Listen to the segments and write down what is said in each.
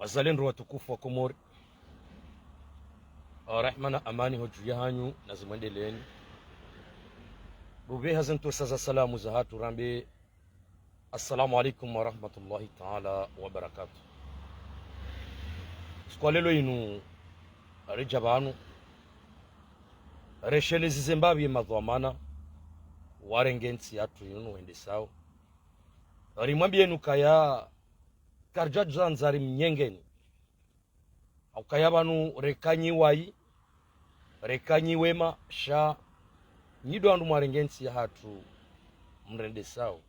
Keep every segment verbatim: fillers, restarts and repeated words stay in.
Wazalendo watukufu wa Komori, rehma na amani ho dju yahanyu nazimwendeleeni. Ndopvi hazi ntsontsa za salamu zahatru rambe, assalamu alaikum warahmatullahi taala wabarakatuh. Siku ya leo inu ridja pvanu resheleze ze mbapvi ye madhwamana warenge ntsi yahatru inu wendesao. Rimwambieni ukaya karidja dzandza rimnyengeni. Ukaya pvanu reka nyi wayi, reka nyi wema, sha nyi ndo wandru mwarenge ntsi yahatru mrendesao.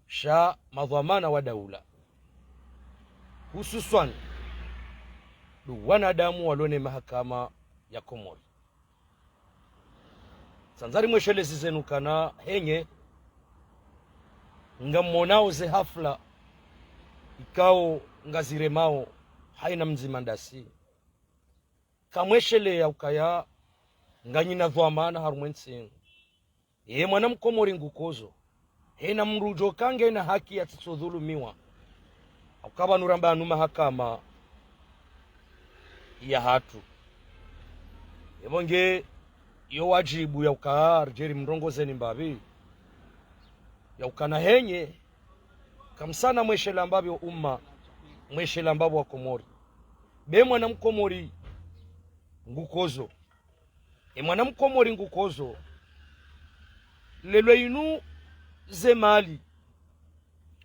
Sha madhwamana wa daula, hususwan ndo wanadamu walo ne mahakama ya Komori. Tsandza rimwesheleze zinu ukana henye ngamwonao ze hafla ikao ngaziremao haina mdzima ndasi. Kamwesheleya ukaya nganyina dhwamana harumwa entsi inu. Ye mwana mkomori ngukodzo, hena mdru udjo ka ngena haki yatsitsodhulumiwa. Hauka pvanu ramba yanu mahakama yahatru. Epvo nge yo wadjibu ya uka ridje rimrongozeni mbapvi, ya ukana henye kamsana mweshelea mbapvi o umma, mweshelea mbapvi wa Komori. Be mwana mkomori ngukodzo. E mwana mkomori ngukodzo. Leo inu ze mali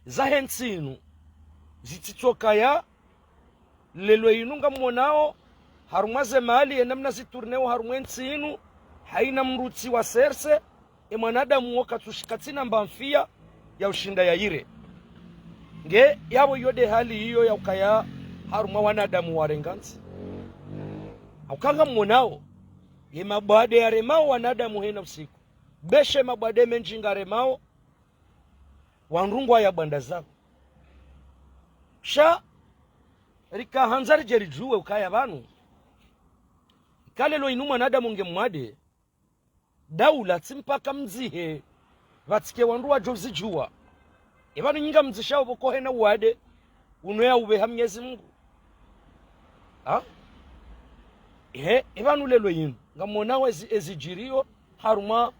zahe ntsi inu zitsitsokaya. Leo inu ngamwonao harumwa ze mali ye namna zitourneo harumwa entsi inu, haina mdru tsi wa serse, e mwanadamu wo katsushi-, katsina mbamfiya ya ushinda yayire. Nge yapvo iyo nde hali iyo ya ukaya harumwa wanadamu warenga ntsi. Hauka ngamwonao ye mabwade yaremao wanadamu hena usiku. Be she mabwade mendji ngaremao wandru ngwayabwandazao. Sha rikahandza ridje ridjuwe ukaya pvanu, ika leo inu mwanadamu nge mwade, daula tsi mpaka mdzihe pvatsike wandru wadjo zidjuwa. Epvanu nyi ngamdzishao pvoko hena uwade unu ya upveha Mnyezi Mungu. Ha? Ehe, epvanu leo inu ngamwonao ezi, ezidjiriyo harumwa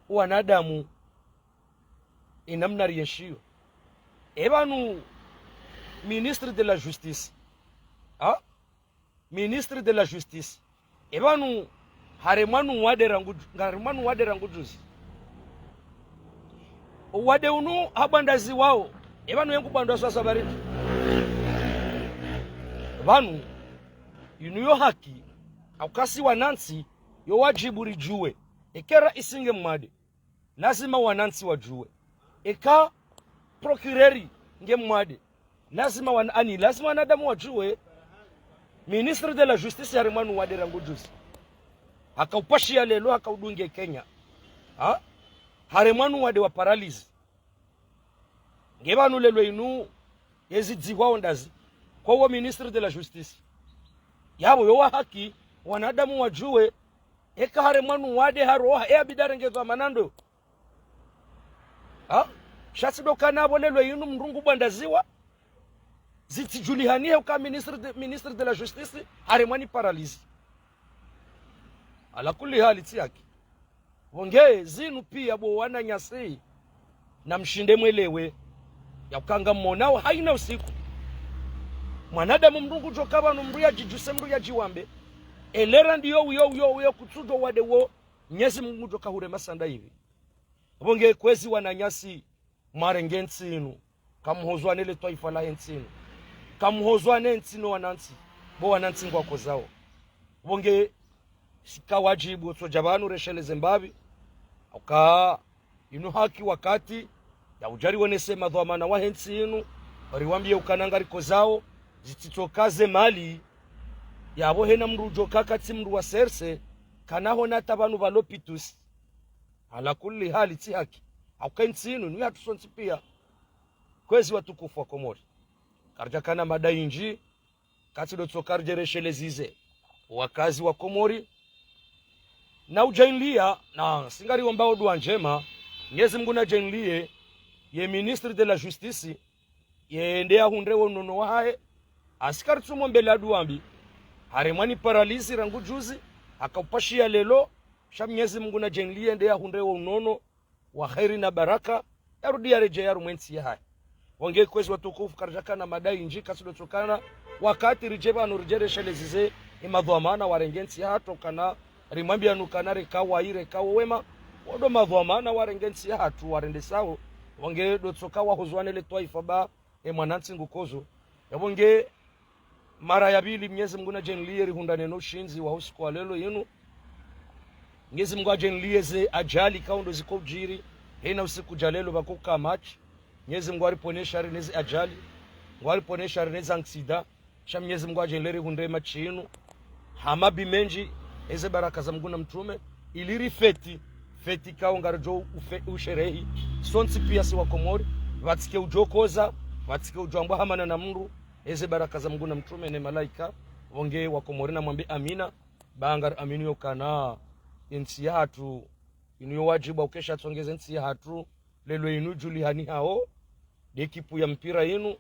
wanadamu, e namna rienshiyo. Epvanu ministre de la justice. Ha? Ministre de la justice. Epvanu haremwa nu wade rangu, ngaremwa nu wade rangu juzi. Uwade unu habwandaziwao. Epvanu ye ngubwandazwa sababu ridji. Pvanu inu yo haki, hauka si wanantsi, yo wadjibu ridjuwe. Eka raisi nge mwade, lazima wanantsi wadjuwe. Eka procureur nge mwade, lazima wan-, ani, lazima wanadamu wadjuwe. Ministre de la justice haremwa nu wade rangu juzi. Haka upashiya leo, haka udunge Kenya. Ha? Haremwa nu wade wa paralysie. Nge pvanu leo inu yezi dzihwa ondazi kwa uwo ministre de la justice. Yapvo yo wa haki wanadamu wadjuwe, eka haremwa nu wade haroha, e abidare nge dhwamana ndo. Ha? Sha tsi ndo kana pvo leo inu mdru ngubwandaziwa, zitsidjulihanihe uka ministre de, ministre de la justice haremwa ni paralysie. Ala kulli hali tsi haki. Pvo nge zinu piya bo wananyasi, namshinde mwelewe ya uka ngamwonao haina usiku mwanadamu mdru ngudjo ka pvanu mdru yadjidjuse mdru yadjiwambe. Elera ndiyo uyo, uyo, uyo kutsudjo wade wo, Mnyezi Mungu ngudjo ka hure masanda ipvi. Pvo nge kwezi wananyasi, mwarenge ntsi inu, kamhozwa ne le twaifa lahe ntsi inu, kamhozwa ne ntsi no wanantsi, bo wanantsi ngwakodzao. Pvo nge sika wadjibu otsodja pvanu resheleze mbapvi, hauka inu haki wakati ya udja riwonese madhwamana wahe ntsi inu, riwambiye ukana ngarikodzao, zitsitsoka ze mali, yapvo hena mdru udjo ka katsi mdru wa serse, kana hona hata pvanu pvalo pitusi. Ala kulli hali tsi haki. Hauka entsi inu ni yahatru sontsi piya. Kwezi watukufu wa Komori, karidja kana mada indji, katsi ndo tsoka ridje resheleze ze wakazi wa Komori. Na udjaanliya, na si ngariwombao dua ndjema, Mnyezi Mungu nadjaanliye ye ministre de la justice yende yahundre wo unono wahahe, Asi karitsumwombea dua mbi. Haremwa ni paralisi rangu juzi, hakaupashia leo, sha Mnyezi Mungu nadjaanlie nde yahundre wo unono wa kheri na baraka, yarudi yaredjei harumwa entsi yahahe. Wonge kwezi watukufu, karidjakana mada indji, kasidotsokana wakati ridje pvanu ridjeresheleze ze, emadhwamana warenge entsi yahatru, kana rimwambianu kana reka wayi, reka wema, wo ndo madhwamana warenge entsi yahatru, warende sawo, wonge dotsoka wahuzwane le twaifa ba, emwanantsi ngukozo. Yapvo nge mara ya pvili Mnyezi Mungu nadjaanlie rihundrane no ushindzi wa usiku wa leo yinu. Mnyezi Mungu adjaanlie ze ajali kaundo ziko udjiri, hena usiku dja leo pvako ka match. Mnyezi Mungu ariponeshe hari neze ajali, Mungu ariponeshe hari neze aksida. Sha Mnyezi Mungu adjaanlie rihundre match yinu ha mabi mendji, eze baraka za Mungu na mtrume, ili rifeti, feti kao ngaridjo ufe-, usherehi, sontsi pia si Wakomori, pvatsike udjo koza, pvatsike udjo ambwa hamana na mndru, eze baraka za Mungu na mtrume ne malaika. Wonge Wakomori namwambe amina, ba ngariaminio kana entsi yahatru, inu yo wadjibu ukesha tsongeze entsi yahatru, leo inu djulihani hawo, nde ekipu ya mpira yinu,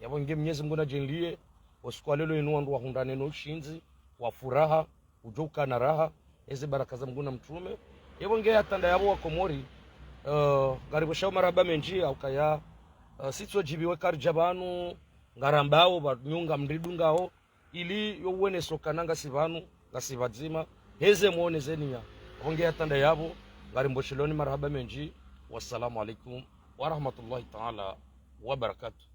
yapvo nge Mnyezi Mungu nadjaanlie, usiku wa leo inu wandru wahundrane no ushindzi, wa furaha, udjo ukana raha, eze baraka za Mungu na mtrume. Yapvo nge hata ndayapvo Wakomori, eh, ngaripvoshao marahaba mendji, haukaya, eh, sitso djibiwe karidja pvanu, ngarambao, pvanyunga mridungao, ili yo uweneso kana ngasi pvanu, ngasi pvadzima, heze mwone ze niya. Wonge hata ndayapvo, ngarimpvosheleoni marahaba mendji. Wassalamu alaikum warahmatullahi taala wabarakatuh.